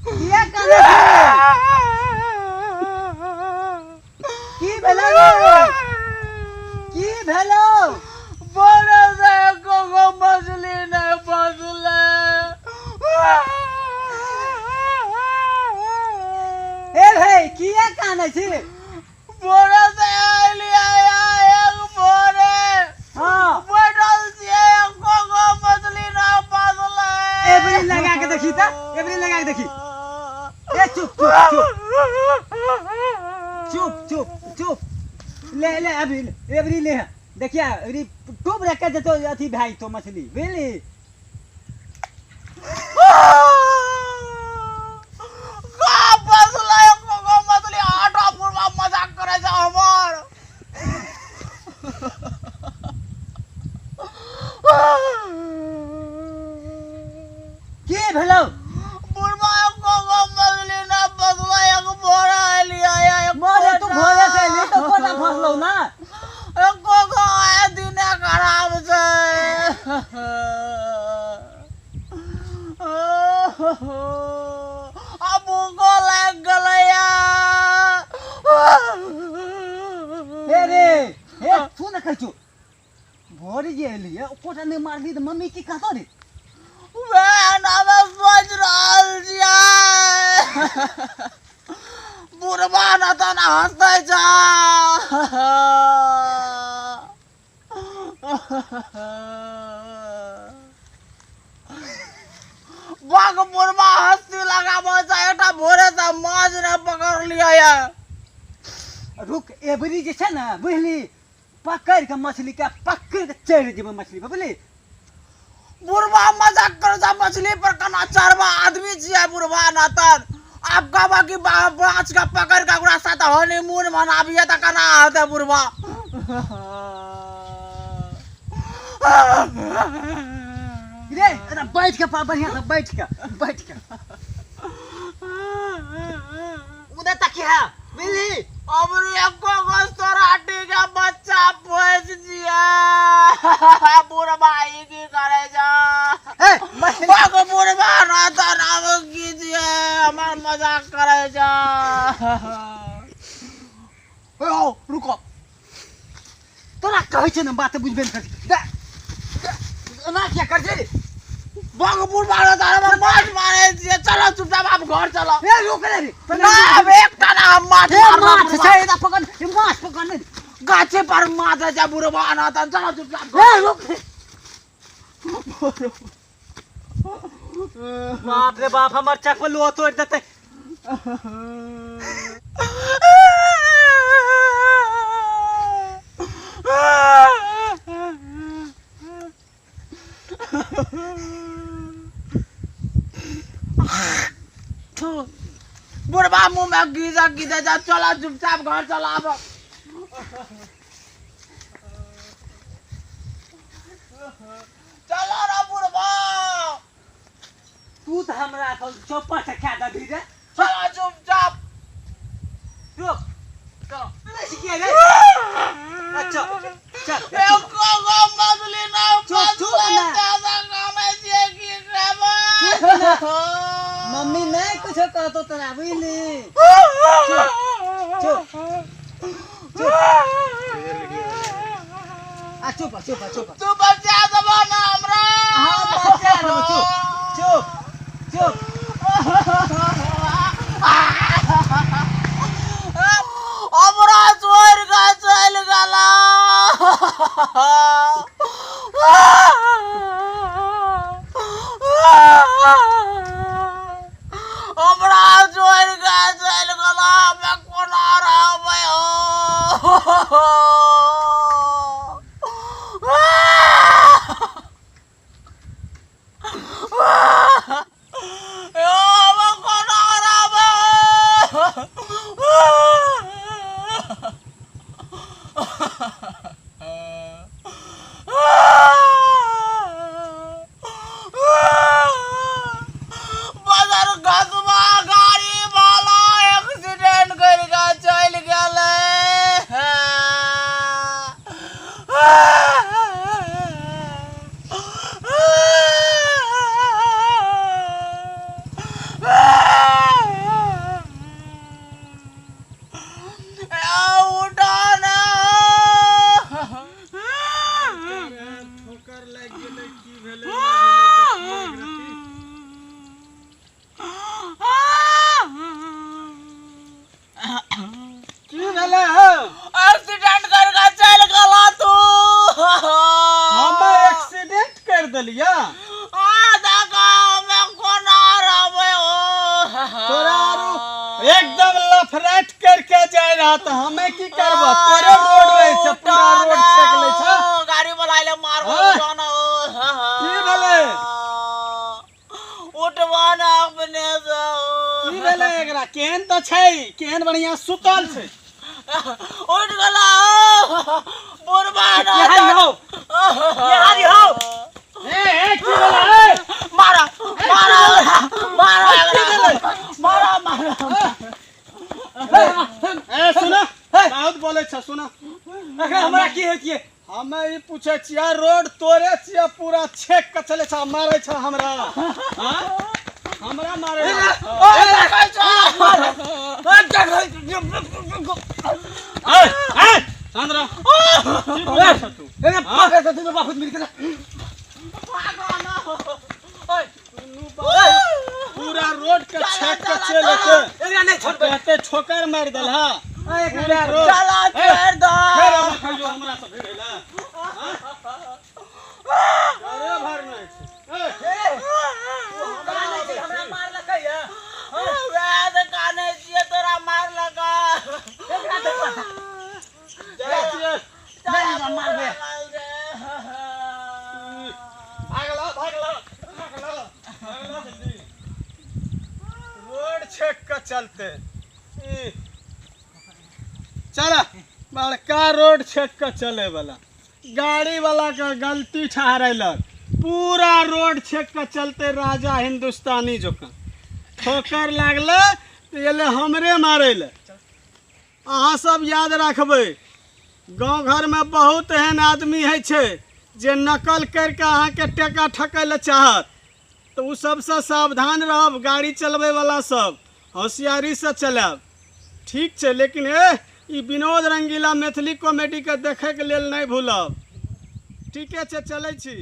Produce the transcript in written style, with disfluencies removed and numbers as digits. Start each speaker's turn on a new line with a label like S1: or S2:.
S1: किया कानै छी? की भेलौ रे? की भेलौ?
S2: बोले से एको गो मछली नहीं फसले।
S1: ए भाई, किया कानै छी?
S2: भोरे से एलियै एक भोरे।
S1: हाँ।
S2: बैठल छियै, एको गो मछली नहि फसलै।
S1: एबरी लगा के देखी त, एबरी लगा के देखी। ए चुप चुप चुप चुप चुप चुप, ले ले अभी ले, एबरी ले, देखिया एबरी टूब रख के जतो अथी भाई तो मछली, बुझली?
S2: का फसलै एको गो मछली? आटा बुढ़वा मजाक करै छै हमर।
S1: की भेलौ?
S2: बुढ़वा एको गो मछली नहि फसलै, एक भोरे एलियै एक
S1: मरे तू भोरे से एली तो कोटा फसलौ ना?
S2: एको गो आइ दिने खराब छै। आ भूखो लागि गेलैया।
S1: हे रे हे, सुन ने कहै छौ, भोरे जे एली कोटा नहि मारली तऽ मम्मी की कहतौ रे?
S2: वएह हमे सोचि रहल छियै। बुढ़बा न तऽ ने हँसै छै। बग बुढ़बा हँसी लगाबै छै, एकटा भोरे से माछ नहि पकड़लियै ये।
S1: रुक, एबरी जे छै ने बुझली, पकड़ि के मछली के पकड़ि के चढ़ि जेबै मछली पर, बुझली?
S2: बुढ़बा मजाक करै छै, मछली पर केना चढ़बा? आदमी छियै बुढ़बा नतन। आब कहबा कि माछ के पकड़ि के ओकरा साथ हनीमून मनाबियै तऽ केना हेतै बुढ़बा?
S1: रे एना बैठ के बढ़िया से बैठ के, बैठ के उधर तकिया, बुझली?
S2: अब एको गो सोराटी के बच्चा पोस जिया। बुढ़बा ई की करे जा?
S1: ए मछली
S2: बाग बुढ़बा ना त नाम की जिया, हमर मजाक करे जा। ए आओ रुको।
S1: तोरा कहै छै ने, बात बुझबे नहि करै छै। एना किया करै छै?
S2: बाग बुढ़बा ना त हमर माछ मारे छियै। चलो चुपचाप आप घर चलो।
S1: ए रुक रे रे।
S2: ना अब एकटा ना हम माछ
S1: ए
S2: मारब।
S1: माछ
S2: बुढ़बा।
S1: छै एना पकड़, ए माछ पकड़ नहि।
S2: गाछे पर माछ छै बुढ़बा ना त, चलो चुपचाप।
S1: ए रुक रे। बाप रे बाप, हमर चप्पल तोड़ि देतै।
S2: बुढ़बा मुंह में गीजा गीजा जा। चला चुपचाप घर चला अब। चलो ना बुढ़बा।
S1: तू तऽ हमरा एखन चौपट से खा देबही रे।
S2: चलो चुपचाप।
S1: रुक।
S2: चलो।
S1: नहि छिकिए रे। अच्छा चल।
S2: एको गो मछली ना
S1: चुप, चुप ना।
S2: ज्यादा कामै छियै की करबै?
S1: चुप ना। मम्मी नहि कुछो कहतो तोरा, बुझली? चुप चुप चुप, आ चुप चुप चुप।
S2: तू बचा देबो ना हमरा?
S1: हाँ बचा देबो, चुप चुप चुप।
S2: हमरा छोड़ि कऽ चलि गेला। हमरा छोड़ि कऽ चलि गेला, हमे कोना रहबै हो? यौ, हमे कोना रहबै? बदर घसबा गाड़ी वाला एक्सीडेंट करि कऽ चलि गेलै।
S3: देलिया।
S2: आ देखा हमे कोना रहबै हो।
S3: तोरा आरू एकदम लफराट करके जाय रहा तऽ हमे की करबो? तोरे रोड रहे छै, पूरा रोड छेक लै छै।
S2: गाड़ी वाला आइले मारबो।
S3: हाँ।
S2: जानो।
S3: की भेलै?
S2: उठबा ना अपने से।
S3: की भेलै एकरा? केहन तऽ छै, केहन बढ़िया सुतल छै।
S2: उठ गेला बुढ़बा ना।
S1: यहाँ हो, यहाँ हो।
S3: ए ए, की भेलै? ए?
S2: मारा मारा मारा मारा मारा।
S3: ए सुन, बहुत बोलै छ, सुन।
S1: अखन हमरा की होइतियै?
S3: हमे ई पूछै छियै, रोड तोरे छियै, पूरा छेक के चलै छ, मारै छ हमरा। हाँ? हमरा मारै छ।
S2: ओए देखै छ।
S3: ए ए चंद्र, की बोलै छ तू?
S1: ए पकड़ के दुनू बाहुत मिल के
S3: पूरा रोड के छेक के चले छै।
S1: एकरा नहि छोड़बै।
S3: कहते ठोकर मारि देलहा
S1: एकरा
S3: पूरा रोड।
S2: चला, छोड़ दो।
S3: फेर हम खइयो हमरा से भिड़ै ला। अरे भर नहि छै। ए,
S1: हमरा नहि छै, हमरा मारलकै ये।
S2: वएह तऽ कानै छियै, तोरा मारलका।
S1: एकरा तऽ पता
S3: जाइ छियै।
S1: नहि मारबै।
S3: भागला भागला भागला भागला जल्दी, रोड छेक के चलते। ई, चल, बड़का रोड छेक के चले वाला गाड़ी वाला के गलती ठहरेलक। पूरा रोड छेक के चलते राजा हिंदुस्तानी जोका ठोकर लागले तऽ एले हमरे मारै लए। अहाँ सब याद राखबै, गाँव घरमे बहुत एहन आदमी होइ छै जे नकल करिके अहाँके टेका ठकै लए चाहत, तऽ ओ सबसँ सावधान रहब। गाड़ी चलबैवला सब होशियारीसँ चलायब। ठीक छै, लेकिन ए ई विनोद रंगीला मैथिली कॉमेडीके देखैके लेल नहि भूलब। ठीके छै, चलै छी।